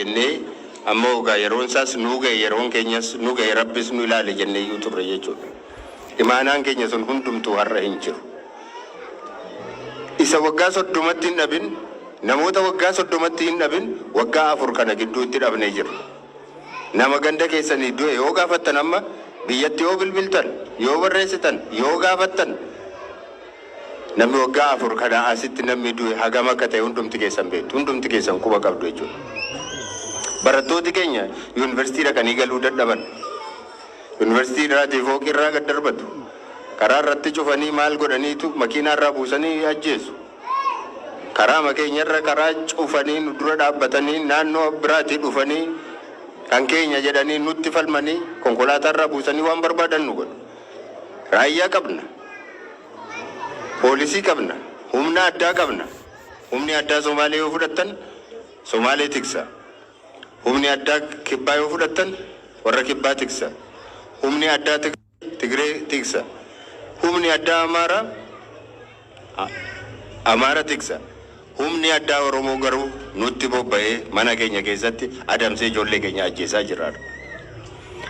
Jennee ammoo egaa yeroon isaas nuu ga'e, yeroon keenyas nu ga'e, Rabbis nu ilaale jennee iyyuu turre jechuudha. Imaanaan keenya sun hundumtuu har'a hin jiru. Isa waggaa 30tti hin dhabin, namoota waggaa 30tti hin dhabin waggaa 4 kana gidduutti dhabnee jirra. Nama ganda keessanii du'e yoo gaafattan amma biyyatti yoo bilbiltan, yoo barreessitan, yoo gaafattan Namni waggaa 4 kanaa asitti namni du'e hagam akka ta'e hundumti keessan beektu. Hundumti keessan quba qabdu jechuudha. Barattooti keenya yuunivarsiitii dhaqanii galuu dadhaban. Yuunivarsiitii irraatii fooqii irraa gad darbatu. Karaa irratti cufanii maal godhaniitu makiinaa irraa buusanii ajjeesu. Karaama keenya irra karaa cufanii nu dura dhaabbatanii naannoo biraatii dhufanii kan keenya jedhanii nutti falmanii konkolaataa irraa buusanii waan barbaadan nu godhu. Raayyaa qabna. Poolisii qabna. Humna addaa qabna. Humni addaa Somaalee yoo fudhattan Somaalee tiksa. Humni addaa Kibbaa yoo fudhattan warra Kibbaa tiksa. Humni addaa Tigree tiksa. Humni addaa Amaaraa Amaara tiksa. Humni addaa Oromoo garuu nutti bobba'ee mana keenya keessatti adamsee ijoollee keenya ajjeesaa jira.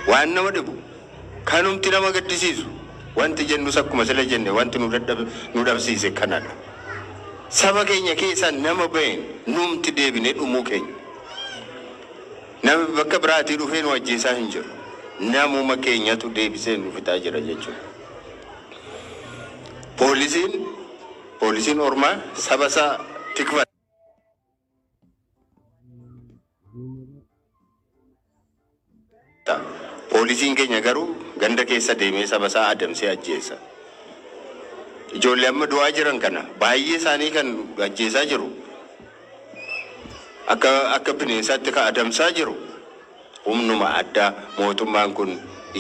Waan nama dhibu, kanumti nama gaddisiisu, wanti jennus akkuma sila jenne wanti nu dadhabe nu dhabsiise kanadha. Saba keenya keessaa nama baheen numti deebinee dhumuu keenya. Nami bakka biraatii dhufee nu ajjeesaa hin jiru. Namuma keenyatu deebisee nu fixaa jira jechuudha. Poolisiin poolisiin ormaa saba isaa tikfata. Poolisiin keenya garuu ganda keessa deemee saba isaa adamsee ajjeesa. Ijoollee amma du'aa jiran kana baay'ee isaanii kan ajjeesaa jiru akka akka bineensaatti kan adamsaa jiru humnuma addaa mootummaan kun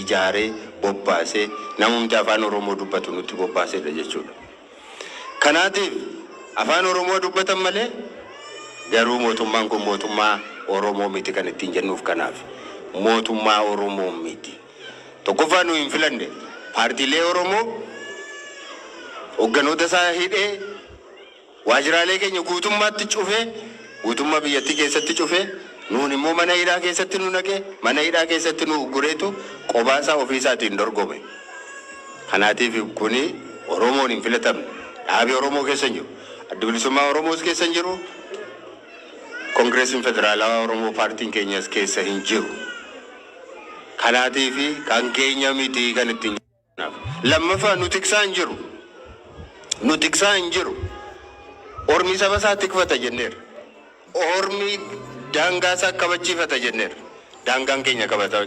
ijaaree bobbaasee namumti afaan Oromoo dubbatu nutti bobbaaseedha jechuudha. Kanaatiif afaan Oromoo dubbatan malee garuu mootummaan kun mootummaa Oromoo miti kan ittiin jennuuf kanaaf. Mootummaa Oromoo miti. Tokkoffaa nu hin filanne. Paartiilee Oromoo hogganoota isaa hidhee waajjiraalee keenya guutummaatti cufee guutummaa biyyattii keessatti cufee nuun immoo mana hidhaa keessatti nu naqee mana hidhaa keessatti nu uggureetu qobaasaa ofii isaatiin dorgome. Kanaatiif kuni Oromoon hin filatamne. Dhaabi Oromoo keessa hin jiru. Addi Bilisummaa Oromoos keessa hin jiru. Kongireesiin Federaalawaa Oromoo paartiin keenyas keessa hin jiru. Kanaatiif kan keenya miti kan ittiin jennaaf. Lammaffaa nu tiksaa hin jiru. Nu tiksaa hin jiru. Ormi saba isaa tikfata jenneerra. Ormi daangaa isaa kabachiifata jenneerra. Daangaan keenya kabata.